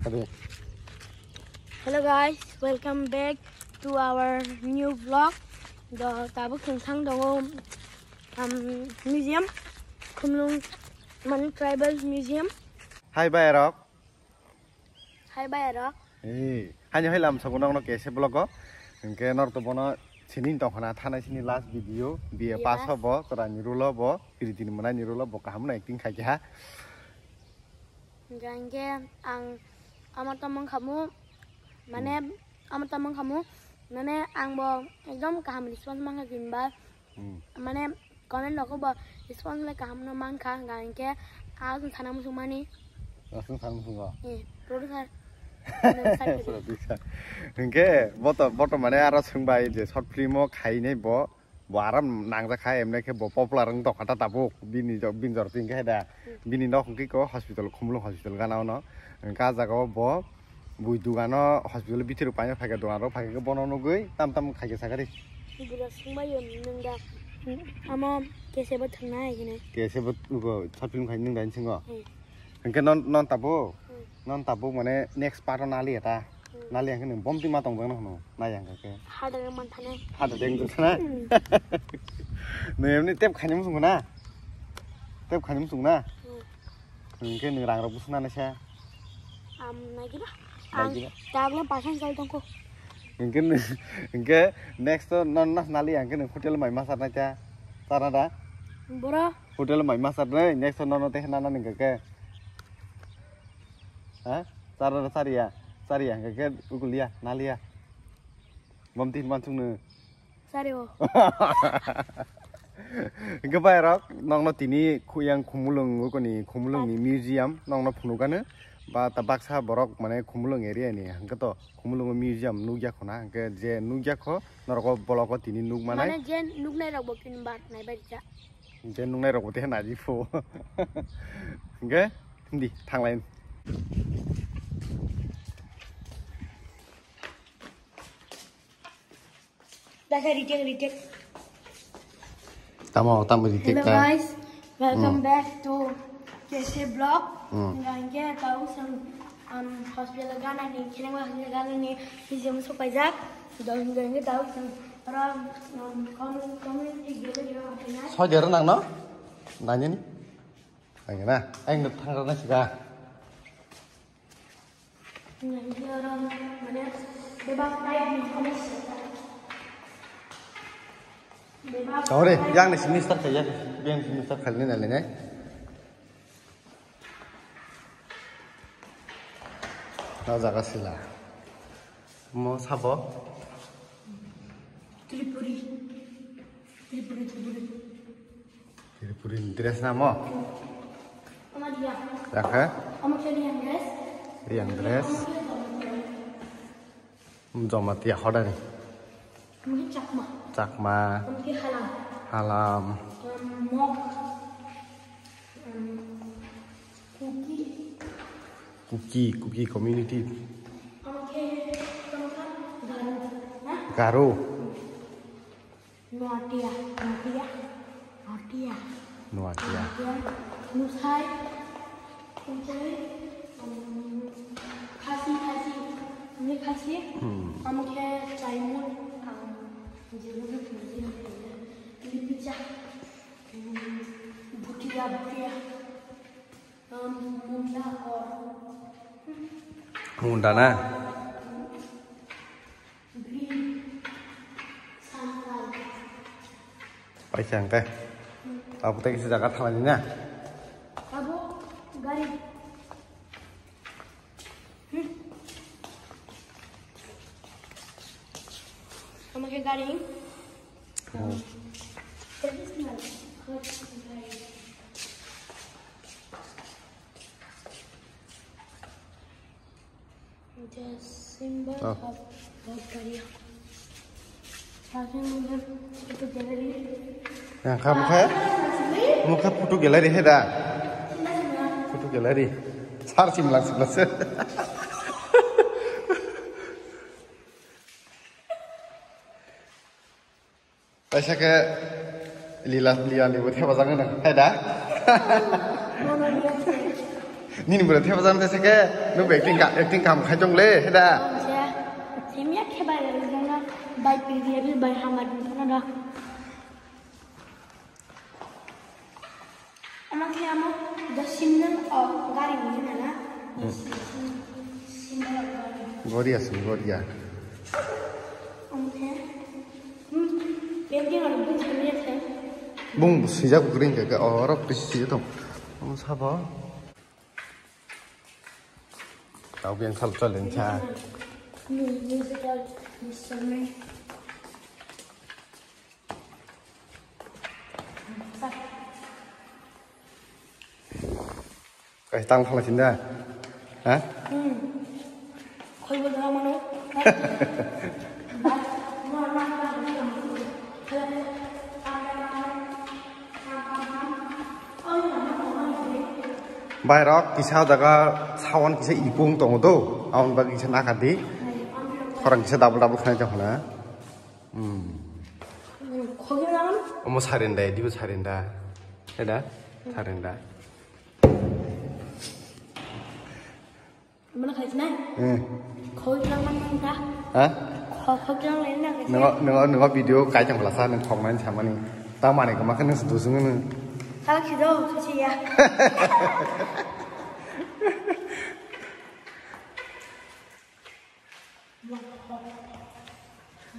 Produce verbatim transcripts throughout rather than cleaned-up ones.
Hello guys, welcome back to our new vlog. Do tabuk chwng thang dongo, um, museum, Khumlung mane tribal museum. Hai bai rok. Hai bai rok. Eh, hani hai lam sabu nokno kese vlog o. Hingke nor to bono sini tongkhana thanai sini last video, B A pass o bo, chwraini rule o bo, kiri tini mwnai ni rule o bo kaham no acting khai kha. Hingke ang amo tongmung khamu, mane amo tongmung khamu, mane ang bo ekdom kaham response mankha kinba, mane comment rok bo response le kaham no mankha, hingke ang sana musung mani. Aswng sana musung go? Eh, producer. Producer. Hingke boto, boto mane aro swngbai je short film o khainai bo. Bo aram nangjak kha, emne khe bo popular wng tongkha ta tabuk. Bini jor, bini jor tin khe da. Bini nok hwnkhe ko hospital, Khumulwng hospital gana ono. Hwnkhe ah jaga o bo bui dugano hospital bithir paina phaikha, dogan ro phaikha, bono nugwi tam tam khaikha sakari. Bwrwi swngbai yo nwng da. Amo kese bo thwngna hai kene. Kese bo nugo short film khai nwng da singo. Hmm. Hwnkhe non, non tabuk. Hmm. Non tabuk mane next part o nali eta. Hmm. Nali hwnkhe nwng bomti ma tongjak no hwno. Nai hwnkhe. Hada man thane. Hada deng thane. Hmm. Nwng emni tep khaini musung na. Tep khaini musung na. Hmm. Hwnkhe nwng rang rok busu nani sa. Am nai gina. Nai gina. Ang taglo pasan sal tongko. Hwnkhe nwng, hwnkhe next to non nas nali hwnkhe nwng hotel mai ma sarnai ta. Sarna da? Boro. Hotel mai ma sarnai, next to nono te nana nang khe. Ha? Sarna sariya. Sariya hwnkhe ke ukuliya, naliya. Bomti mansukno. Sari o. Hingke bai rok, nokno tini khuyang Khumulwng, ukoni Khumulwngni museum, nokno phunukgano. Ba ta baksa borok mane Khumulwng area ni, hingke to Khumulwng museum nukya khona, hingke je nukya kho, norok o bolok o tini nukmanai. Mane je nuknai rok bo kini bat nai bai rija. Je nuknai rok bo te naji pho. Hingke, hindi, thanglai. Dakha retake, retake. Tamo, tamo retake. Hello ka? Guys, welcome back to K C vlog. Hmm. Hingke tau sang, um, hospital gana ni, kheleng hospital gana ni, museum sok paijak. Dong hingke tau sang, ora, um, community, community gallery ro hapinai. Soi dera nang no? Nanya ni? Nanya na? Aing no thang rana sika. Sorry, yang ni sini start kaya, yang sini start kali ni nalai nai. Na jaga sila. Mo sabo? Tripuri. Tripuri, Tripuri. Tripuri dress na mo? Ama dia. Rakha? Ama khe Riang dress. Riang dress. Ama khe Jamatia. Jamatia hodani. Ama khe Chakma. Chakma. Ama khe Halam. Halam. Mok. Kuki. Kuki, Kuki community. Ama khe Garo. Garo. Noatia, Noatia, Noatia. Noatia. Noatia. Nusai, Nusai, um, Khasi, Khasi, ini Khasi. Hmm. Amo khe Chaimut, um, Jerusalem, Jerusalem, Lipicha, um, Bhutia, Bhutia. Um, Munda or. Munda na? Paisa hingke. Abo tei kisa jaga thalani na. Abo gari. Amo khe gari. Hmm. Traditional. The symbol of Bulgaria. Yang kha mukha? Mukha photo gallery he da? Photo gallery. Sar simlak simlak se. Kaisa khe lila, lila ni bo thepajak nang, hai da? Nini bwrwi thepa jani tesa khe, nwk acting ka, acting kam khai tong le, heda. Simiya khe bai rwjak na, bai P D F bai hamar ni phano da. Ama khe amo da simna o gari ni na na. Hmm. Sim-, sim-, simna o gari. Gori aswk, gori ya. Omo khe. Hmm, painting aro bung simiya khe. Bung swijak green khe, oro bisi swijak tong. Omo sabo. Kau biang sal chal insa. Musical instrument. Kai tang phala sinda. Ha? Hmm. Khoi bo dra mano. Bai rok kisa jaga sawan kisa ipung tongo do, aboni bagwi kisa nakar di. Khorang kisa double double khnai tong hwnna. Hmm. Omo sarinda, edibo sarinda. Eda? Sarinda. Mana khai chinai? Eh. Khoi lang man ta. Ha? Kho-, khoi lang lai na. Nungo, nungo, nungo video kai tong phala sa, nung khok nai samani. Ta mani kama khe nung dusung nung. Kala khido, khichi ya.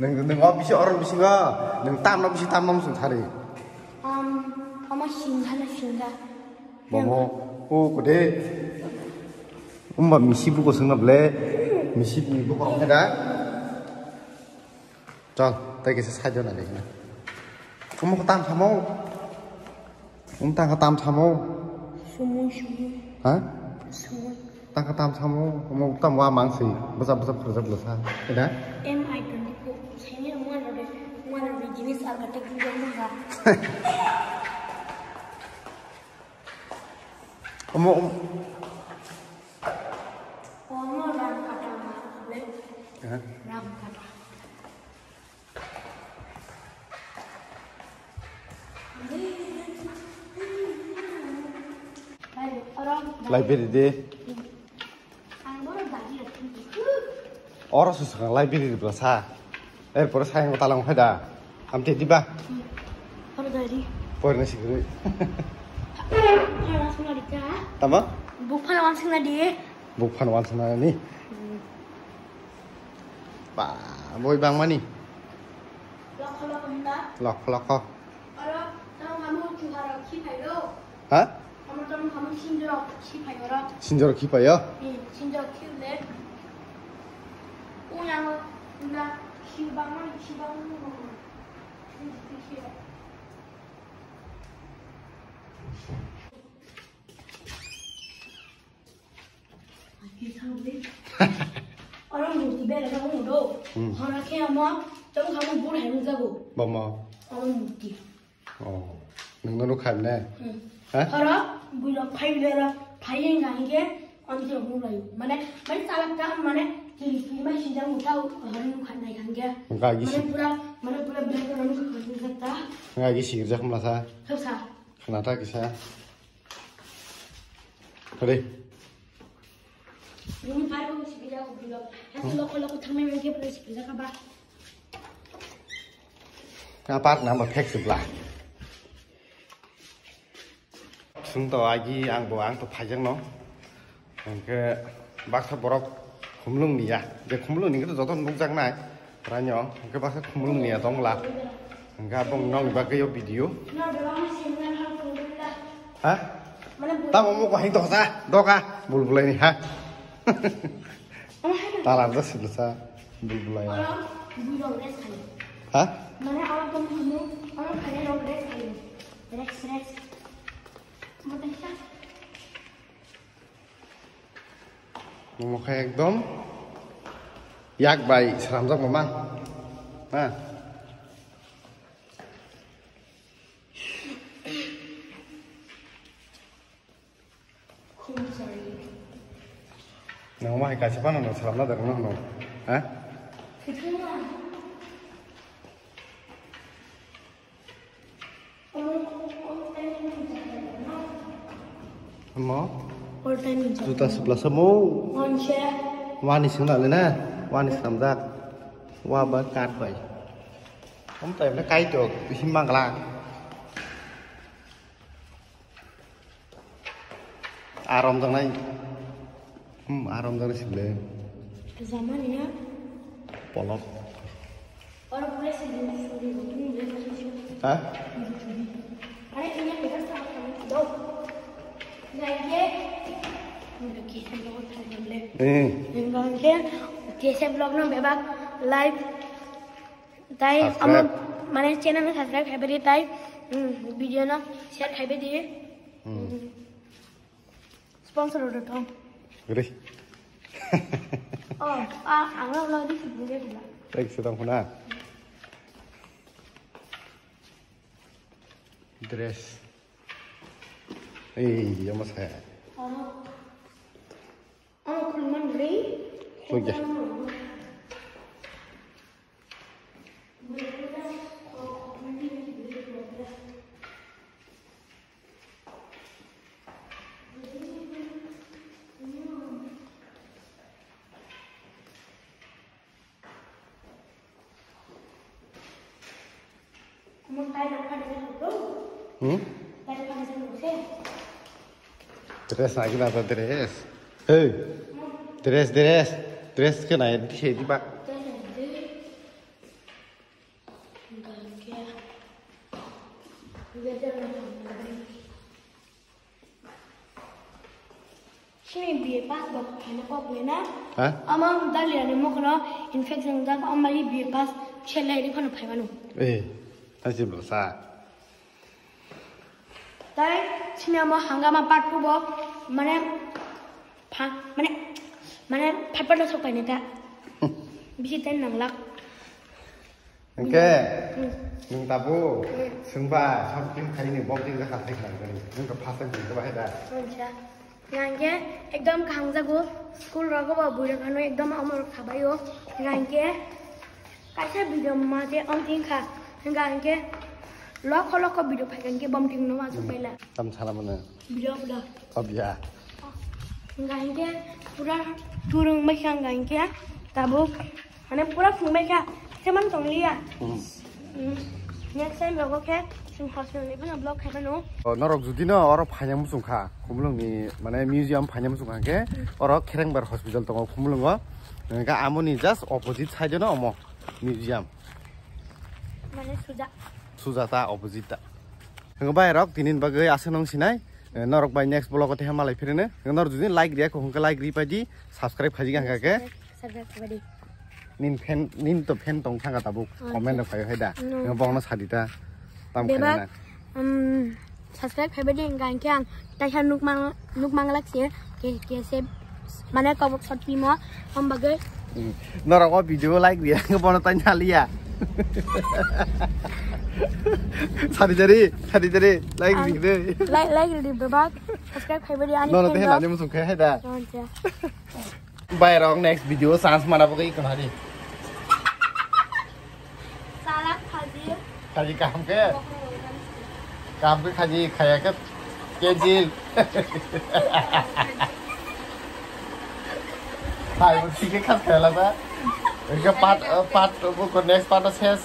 Nung, nung o bisi oro bisingo, nung tamno bisi tamno muchung thari. Am, ama singha na singha. Bomo, o kode. Umba misi buko sungna ble, misi ni buko ongkhe da. Chal, tai kisa side na lekna. Kumo tam samo. Um tang ka tam samo. Sumo, sumo. Ha? Sumo. Tang ka tam samo. Omo tam wa mang si. Bwsa bwsa khurjak bwsa. Eda? M I twenty-four. Seni mo na de. Mo na de jinis ar ka tek mo ha. Omo, om. Omo ram kata ma le. Ha? Ram kata. Library de. Oro se swkang library bwsa. Erpore sayang talang phai da. Amte diba? Oro diary. Porna sigiri. Tama? Buk phano wansingna di. Buk phano wansingna ni. Ba, boi bangmani. Lokho lokho hinda. Lokho lokho. Oro tamo hamu chuhara khi phairo. Ha? Tamo tamo hamu sinjoro khi phairo. Sinjoro khi phayo? Hmm, sinjoro khi le. Uyango na khi bangmani khi bangmani. Oro murti bera na hung do. Hmm. Hora khe amo, tamo kamo bur hai jago. Bama. Oro murti. Oh. Nung no khaim ne? Hmm. Ha? Hora, builo phai bera, phai yang gang ke, on ke hung lai. Mane, mane salak ta, mane, kiri kiri ma sijang uta, hora nu khan nai gang ke. Ga gi si- Mane pura, mane pura bera ka nu khan nai ta. Ga gi sigir jak mla sa. Khap sa. Khna ta kisa. Hadi. Nini pai bo sibira ko bilo. Hasil loko loko thangnai bang ke pura sibira ka ba. Ka part number fix bla. Sung to agi ang bo ang to phajang no. Hingke baksa borok khumlung niya. Je khumlung ni joto nukjak nai. Ranyo, hingke baksa khumlung niya tongla. Hingke abong nong bagwi o video. Ha? Tamo mo ko hing toksa, doka, bulbulai ni ha. Talar da sibsa, bulbulai ni. Ha? Omo khe ekdom yak bai sramjak mama. Ha. Nang ma hai kaisa phano no sramna da no no. Ha? Omo? Juta supla samo. Wani sing na le na. Wani swnamjak. Wa ba kat bai. Om tai le kai to him mangla. Arom jangnai. Hmm, arom jangnai sile. Zaman ya. Polop. Oro pura si dun suri dun le. Ha? Are inya pega sa do. Gaye. Mira ki sa lo thai le. Eh. Gaye. Kese vlog no bebak live. Tai amo mane channel no subscribe khaibai tai. Hmm, video no share khaibai di. Hmm. Sponsor order tong. Gede. Oh, ah, ang lo lo di sih dia bilang. Thanks, sedang puna. Dress. Eh, ya mas hai. Oh, oh, kurman beri. Oke. Hmm? Dress lagi na ta dress. Hey. Dress, dress. Dress ke na di se di ba. Sini B A pass bo khaina kok le na. Ha? Ama dalia ni mokno infection jak, ama li B A pass chelai ri phano phai mano. Eh, ta si bro sa. Tai sini ama hangama part two bo mane pha-, mane, mane phat phat sok pai ne ta. Bisi time nang lak. Hingke, hmm, nwng tabuk, hmm, swngba something khaini bokti jakha thai khlai gani. Nwng khe first time swngba hai da? Acha. Hingke ekdom kaham jago, school rogo bo bui rok ano ekdom amor khabaio. Hingke kaisa video ma je omting kha. Hingke lokho lokho video phai hingke bomting no ma sok paila. Tam sala mano. Video da. Obya. Hingke pura turung mai hingke tabuk. Mane pura phungbai kha, khe man tong liya. Hmm. Hmm. Next time rogo khe chwng hospital ni bono vlog khai mano. O, norok jodi no oro phaina muchung kha, Khumulwng ni, mane, museum phaina muchung kha khe, oro Kherengbar hospital tongo Khumulwngo. Hingke amoni just opposite side no omo museum. Mane suja. Suja ta opposite ta. Hingke bai rok tini bagwi aswk nung sinai. Eh, norok bai next vlog o tei malai phirino. Norok jodi like riya, kok hwnkhe like ri pai di, subscribe khaijak hwnkha khe. Subscribe khabai di. Nin fan, nin to fan tong thangkha tabuk, oh, comment rok phai hai da. No. Nang bongno sadi ta. Tam bebak, khaina. Um, subscribe khabai di, hwnkha hwnkhe ang taisa nukmang, nukmang lak se, ke, ke se, mane kobok short film o, hom bagwi. Hmm. Norok o video like riya, bono tai naliya. Sari jari, sari jari, like ang ri de. Like, like ri bebak, subscribe khaibai di ani. Nono channel tehe no. Nani musung khai hai da. Acha. Bai rok next video chance mana bagwi ikon hari. Salad khaji. Khaji kaham khe? Kaham khe khaji, khaya khe kejil. Hai, bo thik khe khas khaya la ta. Ekhe part, uh, part, bo ko next part o ses.